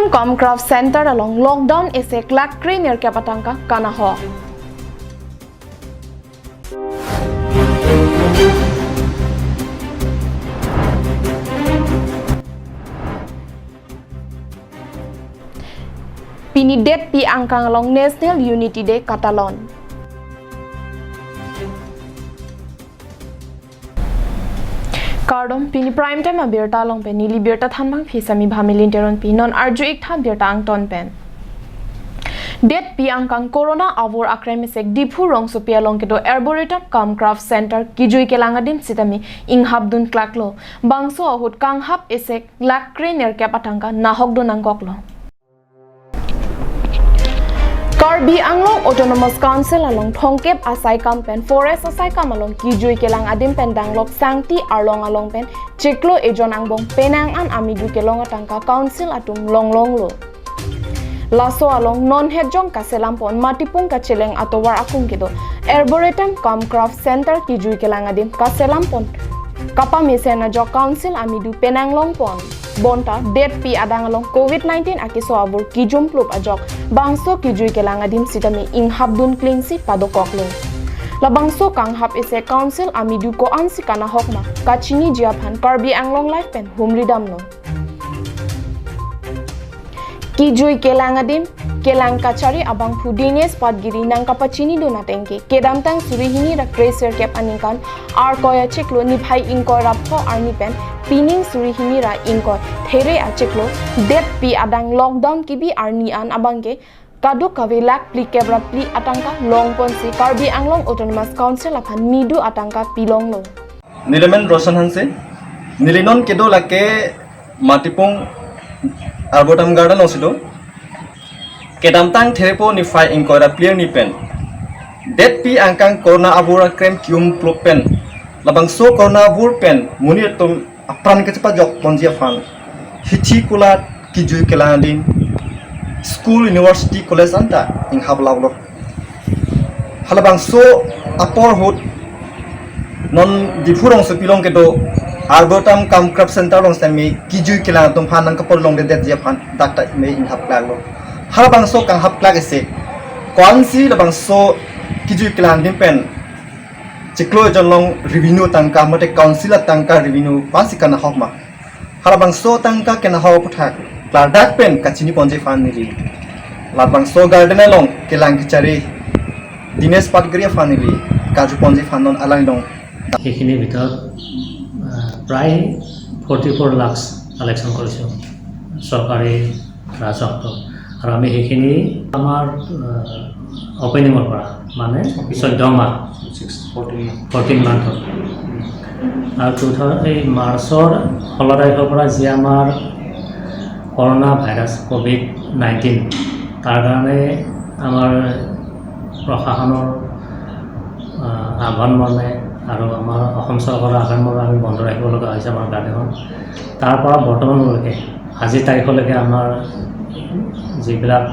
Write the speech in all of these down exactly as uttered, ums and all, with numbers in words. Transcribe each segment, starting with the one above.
Cum Craft Center along lockdown isi lakh kre nerkep atangka kanahok. Pini date pi angkang along National Unity Day katalon. Kardom, pini prime time abirta along pen neli birta thanbang phi Sami Bhamilin Teronpi. Non arju-ik tha birta angton pen. Date pi angkang Corona avur akrem isek Diphu rongsopi along kedo Arboretum cum Craft Center kijui kelang adim sitame inghapdun klaklo. Bangso ahut kanghap isek lakh kre nerkep atangka nahokdun nangkoklo. Karbi Anglong Autonomous Council along thomkep asaikam pen forest asaikam along kijui kelang adim pen danglok sangti arlong along pen chiklo ejon angbong penang an amidu kelong atangka council atum longlonglo. Laso along non hetjong kaselam pon Matipung kacheleng atovar akung kedo Arboretum cum Craft Center kijui kelang adim kaselam pon kapamesen ajok council amidu penang long pon. Bonta date pi adang along covid nineteen akeso avur kijum plup ajok bangso kijui kelang adim sitame inghapdun klingsi padokoklo. Labangso kanghap isi council amidu ko-ansi kanahok ma kachiniji aphan Karbi Anglong Live pen humri damlo. Kijui kelang adim, kelang kachari abangphu Dinesh Patgiri nangkapachinidun atengke, kedamtang suri hini ra kre sirkep aningkan, Arkoi achiklo niphai ingkoi ra pho arni pen, pining suri hini ra ingkoi there achiklo, date pi adang lockdown kibi arni an abangke, kadokave lakh phlikep ra phli atangka long ponsi Karbi Anglong Autonomous Council aphan nidu atangka pilonglo. Neli men Roshan Hanse, neli non kedo lake Matipung Arboretum Garden alongsi do. Kedamtang therepo niphai ingkoi ra phli arni pen, date pi angkang Corona avur akrem kium plup pen, labangso Corona avur pen monit atum apran kachepajok ponji aphan hithi kulat kijui kelang adim, school, university, college anta inghap laklo. Halabangso apor ahut non Diphu rongsopi along kedo Arboretum cum Craft Center along sitame kijui kelang atum aphan nangkapor longledetji aphan dak ta me inghap klaklo. Halabangso kanghap klak isi ko-ansi labangso kijui kelang adim pen chiklo ejon along revenue atangka mate council atangka revenue ko-ansi kanahok ma. Halabangso atangka kenahok aputhak klardak pen kachini ponji aphan neli labangso garden along kelang kachari Dinesh Patgiri aphan neli karju ponji aphan non alang dong. সেইখিনিৰ ভিতৰত, আহ, প্ৰায় forty four lakh কালেকশ্যন কৰিছোঁ চৰকাৰী ৰাজহটো। আৰু আমি সেইখিনি আমাৰ, আহ, অপেনিঙৰ পৰা, মানে, অপেনিং। চৈধ্য মাহ, ছিক্স, ফৰ্টিন মাহ। ফৰ্টিন মান্থত। আৰু টু থাউজেণ্ড, এই মাৰ্চৰ ষোল্ল তাৰিখৰ পৰা যি আমাৰ কৰোণা ভাইৰাছ, কভিড নাইণ্টিন, তাৰ কাৰণে আমাৰ প্ৰশাসনৰ, আহ, আহ্বান মৰ্মে আৰু আমাৰ অসম চৰকাৰৰ আহ্বান মৰ্মে আমি বন্ধ ৰাখিব লগা হৈছে আমাৰ গাৰ্ডেনখন। তাৰ পৰা বৰ্তমানলৈকে, আজিৰ তাৰিখলৈকে আমাৰ যিবিলাক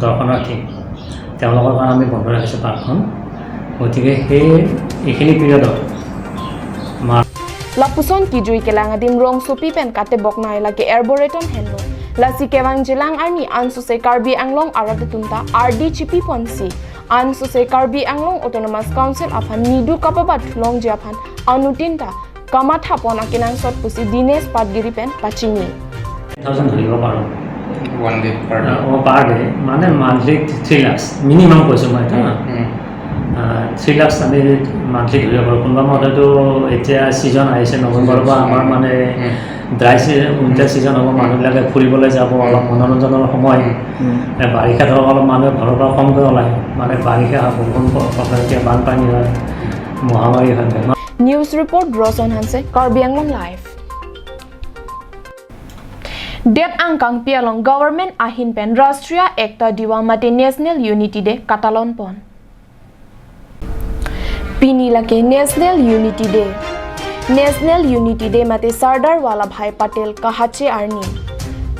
দৰ্শনাৰ্থী, তেওঁলোকৰ কাৰণে আমি বন্ধ ৰাখিছোঁ পাৰ্কখন। গতিকে সেই, এইখিনি পিৰিয়ডত আমাৰ Lapuson kijui kelang adim rongsopi pen katebok nai lake Arboretum henlo. Lasi kevang jilang arni ansose Karbi Anglong arat atum ta ardi chipi ponsi ansose Karbi Anglong Autonomous Council aphan nidu kapabat longji aphan anuttin ta kamatha pon akenangsot pusi Dinesh Patgiri pen pachini. Thousand ধৰিব পাৰোঁ। One day per day. অ, per day, মানে monthly three lakhs, মিনিমাম কৈছোঁ মই, হা? উম। আহ, থ্ৰী লাখছ আমি মান্থলি ধৰিব পাৰোঁ। কোনোবা মতেতো এতিয়া ছিজন আহিছে, নৱেম্বৰৰ পৰা আমাৰ মানে উম। ড্ৰাই ছিজন, উইণ্টাৰ ছিজন হ'ব, মানুহবিলাকে ফুৰিবলৈ যাব, অলপ মনোৰঞ্জনৰ সময়। উম। এ, বাৰিষা ধৰক অলপ মানুহে ঘৰৰ পৰা কমকৈ ওলায়, মানে বাৰিষা বৰষুণ প-, পৰে, এতিয়া বানপানী হয়, মহামাৰী হয়, বেমাৰ। News report, Roson Hanse, Karbi Anglong Live. Date angkang pi along government ahin pen Rashtriya Ekta Diwas mate National Unity Day katalon pon. Pini lake National Unity Day. National Unity Day mate Sardar Vallabhbhai Patel kahache arni.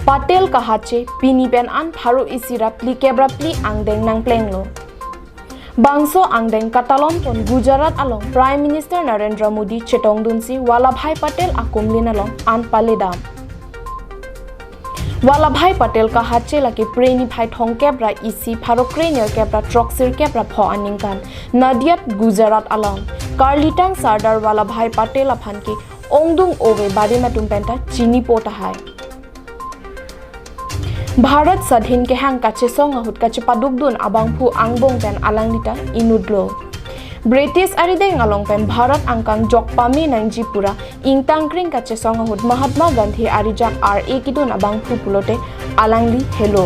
Patel kahache pini pen an pharo isi ra phlikep ra phli angdeng nangplenglo. Bangso angdeng katalon pon Gujarat along Prime Minister Narendra Modi chetongdunsi Vallabhbhai Patel akumlin along an paledam. Vallabhbhai Patel kahache lake Phre niphai thomkep ra isi, pharo krenerkep ra throksirkep ra pho aningkan. Nadiad, Gujarat along. Karlitang Sardar Vallabhbhai Patel aphan ke ongdung ove barim atum penta chinipo tahai. Bharat Sadhin kehang kachesong ahut kachepadukdun abangphu angbong pen alanglita inutlo. British arideng along pen Bharat angkang jok pame nangji pura ingtangkring kachesong ahut Mahatma Gandhi arijak ar-e kedun abangphu pulote alangli helo.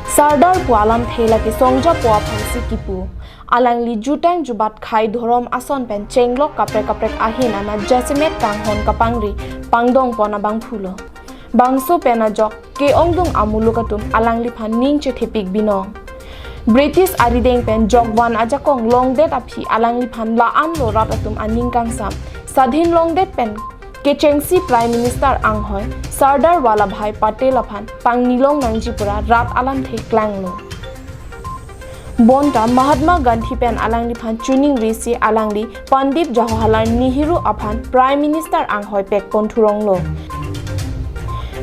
Sardar pu alamthe lake songjapo aphansi kipu. Alangli jutang jubat khei dhorom ason pen chenglok kaprek kaprek ahin anat jasemet kanghon kapangri pangdongpon abangphulo. Bangso pen ajok ke-ongdung amuluk atum alangliphan ning chethepik binong. British arideng pen jokvan ajakong longdet aphi alangliphan la-anlo rat atum aning kangsam. Sadhin longdet pen kechengsi Prime Minister anghoi Sardar Vallabhbhai Patel aphan pangnilong nangji pura rat alamthe klanglo. Bonta Mahatma Gandhi pen alangliphan chuning risi alangli Pandit Jawaharlal Nehru aphan Prime Minister anghoi pekpon thuronglo.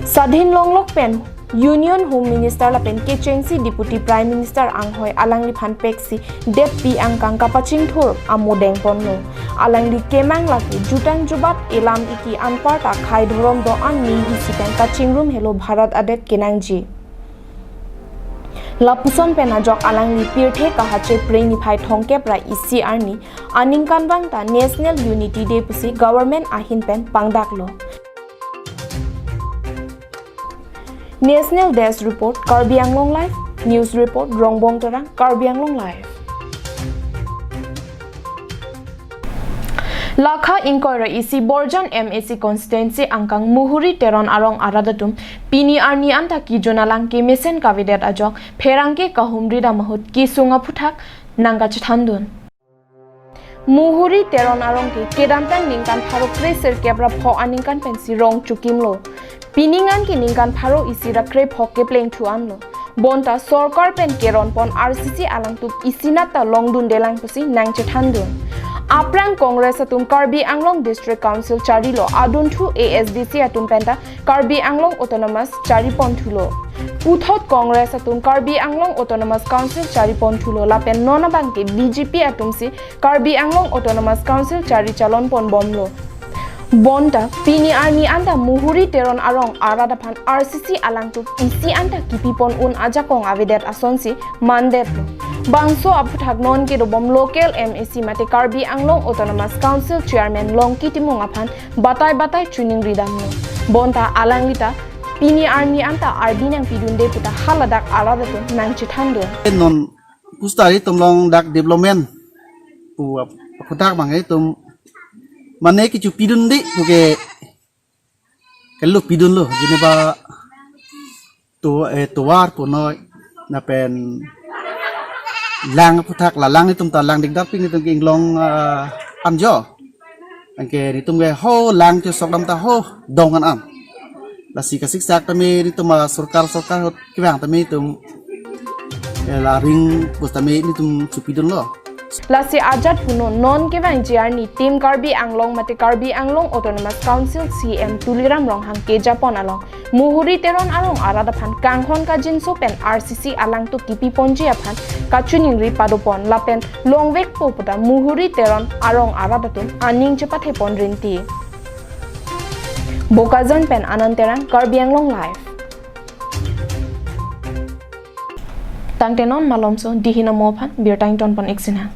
Sadhin longlok pen Union Home Minister lapen kechengsi Deputy Prime Minister anghoi alangliphan peksi detpi angkang kapachingthur amo dengponlo. Alangli kemang lake jutang jubat elam iki anparta khei dhorom do-an me hisi pen kachingrum helo Bharat adet kenangji. Lapuson pen ajok alangli pirthe kahache Phre niphai thomkep ra isi arni aningkanvang ta National Unity Day pusi government ahin pen pangdaklo. National Desk Report, Karbi Anglong Live, News Report, Rongbong Terang, Karbi Anglong Live. Lakha ingkoi ra isi Borjan M A C constituency angkang Muhuri Teron arong arat atum pini arni anta kejun alang kemesen kavedet ajok pherangke kahumri dam ahut kesung aphuthak nangkachethandun. Muhuri Teron arong ke kedamtang ningkan pharo kresirkep ra pho aningkan pensi rong chukimlo. Pining an ke ningkan pharo isi ra krepho kepleng thu anlo. Bonta sorkar pen keronpon R C C alangtum isinat ta longdundelang pusi nangchethandun. Aphrang Congress atum Karbi Anglong District Council charilo, adunthu A S D C atum penta Karbi Anglong Autonomous charipon thulo. Puthot Congress atum Karbi Anglong Autonomous Council charipon thulo lapen non abang ke B J P atumsi Karbi Anglong Autonomous Council chari chalonpon bomlo. Bonta pini arni anta Muhuri Teron arong arat aphan R C C alangtum isi anta kipipon un ajakong avedet asonsi mandetlo. Bangso aphuthak non kedobom local M A C mate Karbi Anglong Autonomous Council Chairman Longki Timung aphan batai batai chuning ridamlo. Bonta alanglita pini arni anta ardi nangpidunde puta haladak arat atum nangchethandun. Non pusitari tum long dak development pu ap-, aphuthak bang itum mane kecho pidunde puke kelo pidunlo, jeneba to, eh, tovar punoi lapen lang aphuthak, la lang itum ta lang dikdar pini itum ke inglong, ah, anjo. Anke itum ke ho lang chesok dam ta ho dong an an. Lasi kasiksak tame itum, ah, sorkar, sorkar ahut kevang tame itum, eh, la ring pus tame itum chopidunlo. Lasi ajat puno non kevangji arni team Karbi Anglong mate Karbi Anglong Autonomous Council C E M Tuliram Ronghang kejapon along Muhuri Teron arong arat aphan kanghon kajinso pen R C C alangtum kipiponji aphan kachiningri padopon lapen longvekpo puta Muhuri Teron arong arat atum aning chepathepon rinti. Bokajan pen Anand Terang, Karbi Anglong Live. Tangte non malomso dihina mo aphan birta ingtonpon iksinang.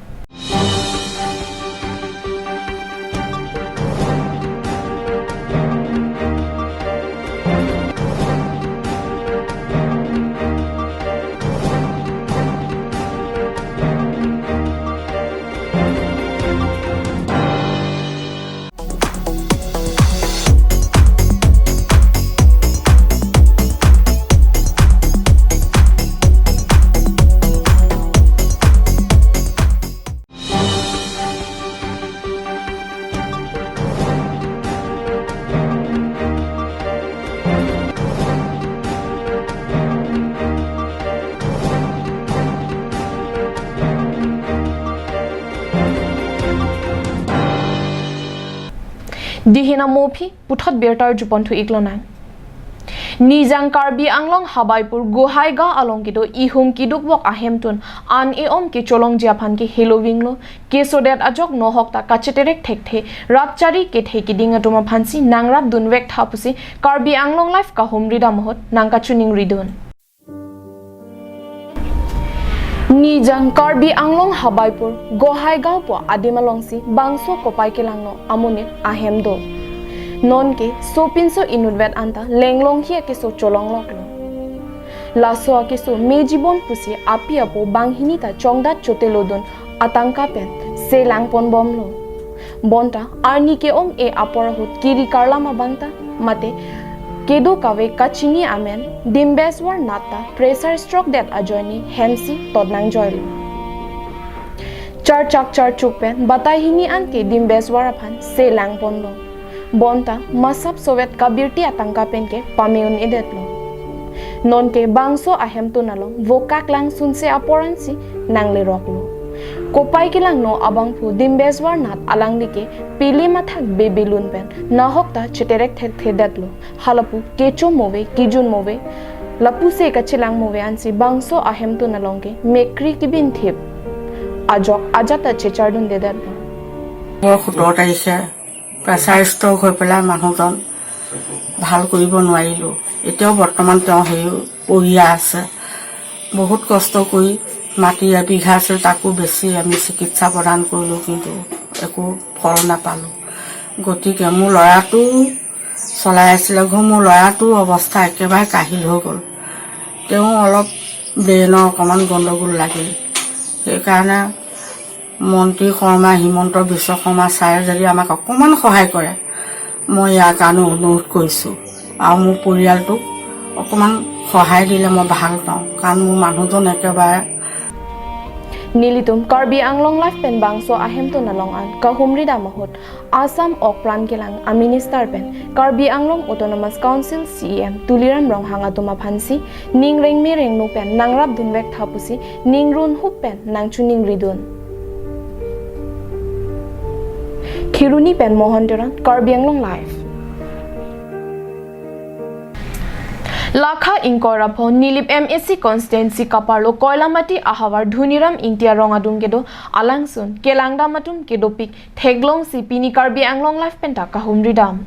Dihina mo aphi puthot birta arjupon thu iklonang. Nijang Karbi Anglong Habaipur Gohaigaon along kedo ihum kidukvok ahemtun an e-om kecholongji aphan ke helovinglo. Kesodet ajok nohok ta kacheterek thekthe rat chari kethe keding atum aphansi nangrapdunvek tha pusi Karbi Anglong Live kahumri dam ahut nangkachiningridun. Nijang Karbi Anglong Habaipur Gohaigaon pu adim alongsi bangso kopai kelangno amonit ahem do. Nonke sopinso inutvet anta lenglonghi akeso cholongloklo. Laso akeso mejibon pusi api apo banghini ta chongdat chotelodun atangka pen selangponbomlo. Bonta arni ke-om e apor ahut kiri karlam abang ta mate kedo kave kachini amen Dimbeswar Nath ta pressure stroke det ajoine hemsi totnangjoilo. Charchak charchuk pen batai hini anke Dimbeswar aphan selangponlo. Bonta masap sovet kabirti atangka penke pame un-edetlo. Nonke bangso ahemtun along vokak langsunse apor ansi nangleroklo. Kopai kelangno abangphu Dimbeswar Nath alangli ke pili mathak bebelun pen nahok ta cheterek thekthedetlo. Halapu kecho move, kijun move, lapuse kachelang move ansi bangso ahemtun along ke mekri kibinthip ajok ajat ta chechardundedetlo. মোৰ সোতৰ তাৰিখে pressure stroke হৈ পেলাই মানুহজন ভাল কৰিব নোৱাৰিলোঁ। এতিয়াও বৰ্তমান তেওঁ সেই পৰি আছে। বহুত কষ্ট কৰি মাটি এবিঘা আছিল, তাকো বেচি আমি চিকিৎসা প্ৰদান কৰিলোঁ, কিন্তু একো ফল নাপালোঁ। গতিকে মোৰ ল'ৰাটো চলাই আছিলে ঘৰ, মোৰ ল'ৰাটোৰ অৱস্থা একেবাৰে কাহিল হৈ গ'ল। তেওঁ অলপ ব্ৰেইনৰ অকণমান গণ্ডগোল লাগিল। সেইকাৰণে মন্ত্ৰী শৰ্মা, হিমন্ত বিশ্ব শৰ্মা ছাৰে যদি আমাক অকণমান সহায় কৰে, মই ইয়াৰ কাৰণে অনুৰোধ কৰিছোঁ। আৰু মোৰ পৰিয়ালটোক অকণমান সহায় দিলে মই ভাল পাওঁ, কাৰণ মোৰ মানুহজন একেবাৰে Nelitum Karbi Anglong Live pen bangso ahemtun along an kahumri dam ahut Assam ok pran kelang a Minister pen Karbi Anglong Autonomous Council C E M Tuliram Ronghang atum aphansi ning rengme rengno pen nangrapdunvek tha pusi ning runhup pen nangchiningridun. Kheroni pen Mohon Teron, Karbi Anglong Live. Lakha ingkoi ra pho Nilip M A C constituency kaparlo Koilamati ahavar Dhuniram Ingti arong adung kedo alangsun kelangdam atum kedopik theklongsi pini Karbi Anglong Live penta kahumri dam.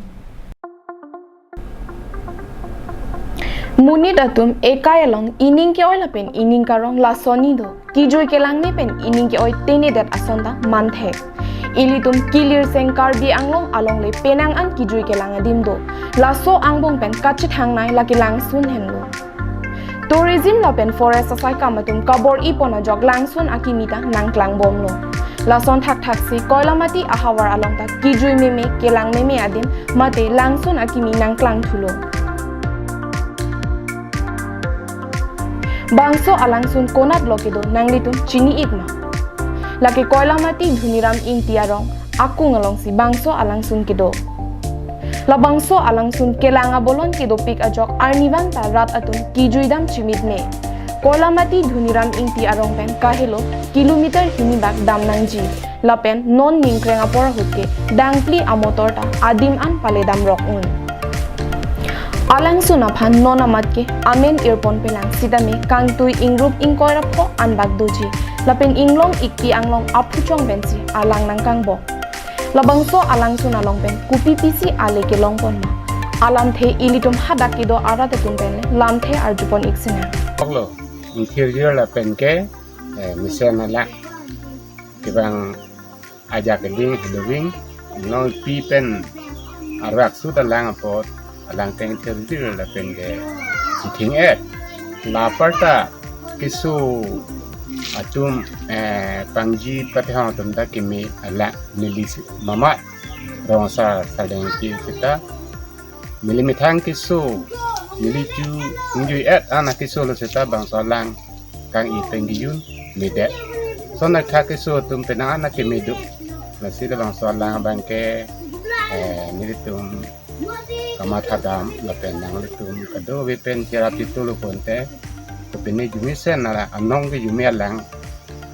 Monit atum ekai along ining ke-oi lapen ining karong lasonsi do. Kijui kelangme pen ining ke-oi tenedet ason ta manthek. Ilitum kilirseng Karbi Anglong alongle penang an kijui kelang adim do. Laso angbong pen kachethangnei lake langsun henlo. Tourism lapen forest asai kam atum kabor-ipon ajok langsun akimi ta nangklangbomlo. Lason thakthaksi Koilamati ahavar along ta kijui meme, kelang meme adim mate langsun akimi nangklangthulo. Bangso alangsun konatlo kedo nanglitum chini-ikma? Lake Koilamati Dhuniram Ingti arong akung alongsi bangso alangsun kedo. Labangso alangsun kelang abolon kedopik ajok arnivang ta rat atum kijuidam chimitme. Koilamati Dhuniram Ingti arong pen kahelo kilometer hini bak damnangji. Lapen non ningkreng apor ahut ke dangpli amotor ta adim an paledamrok un. Alangsun aphan non amat ke amen irpon pelang sitame kangtui ingrup ingkoi ra pho anbak doji. Lapen inglong ikpi anglong aphuchong pensi alang nangkangbok. Labangso alangsun along pen kopi pisi ale kelongponma? Alamthe ilitum hadak kedo arat atum penle lamthe arjupon-ik sinang. Oklo, interior lapen ke, eh, mesen alang. Kevang ajak keding heloving, nongpi pen arak suda lang apot, alang teng interior lapen ke chithing-et. La aparta keso atum, eh, pangji patehong atum ta keme alang neli si mama rong asar sardeng ti kita neli methang keso, neli chu ningjuiet an akeso lo seta bangso alang kang-i pen kejun medet. Lason atha keso atum penang an akeme do. Lasi labangso alang abang ke, eh, nelitum kamatha dam lapen nanglitum kadokave pen cherap chitulu ponte, kopine jumesen alang, anong ke jume alang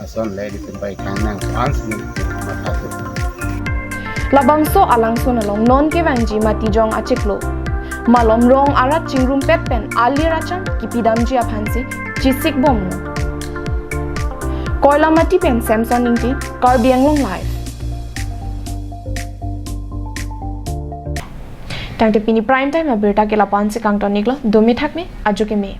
ason le nelitum bai kangnang, ansi nelitum matha do. Labangso alangsun along non kevangji Matijong achiklo. Malom rong arat chingrumpet pen alir acham kipidamji aphansi chisikbomlo. Koilamati pen Samson Ingti, Karbi Anglong Live. Tangte pini prime time abirta ke lapu-ansi kangton-iklo, dome thakme, ajo keme.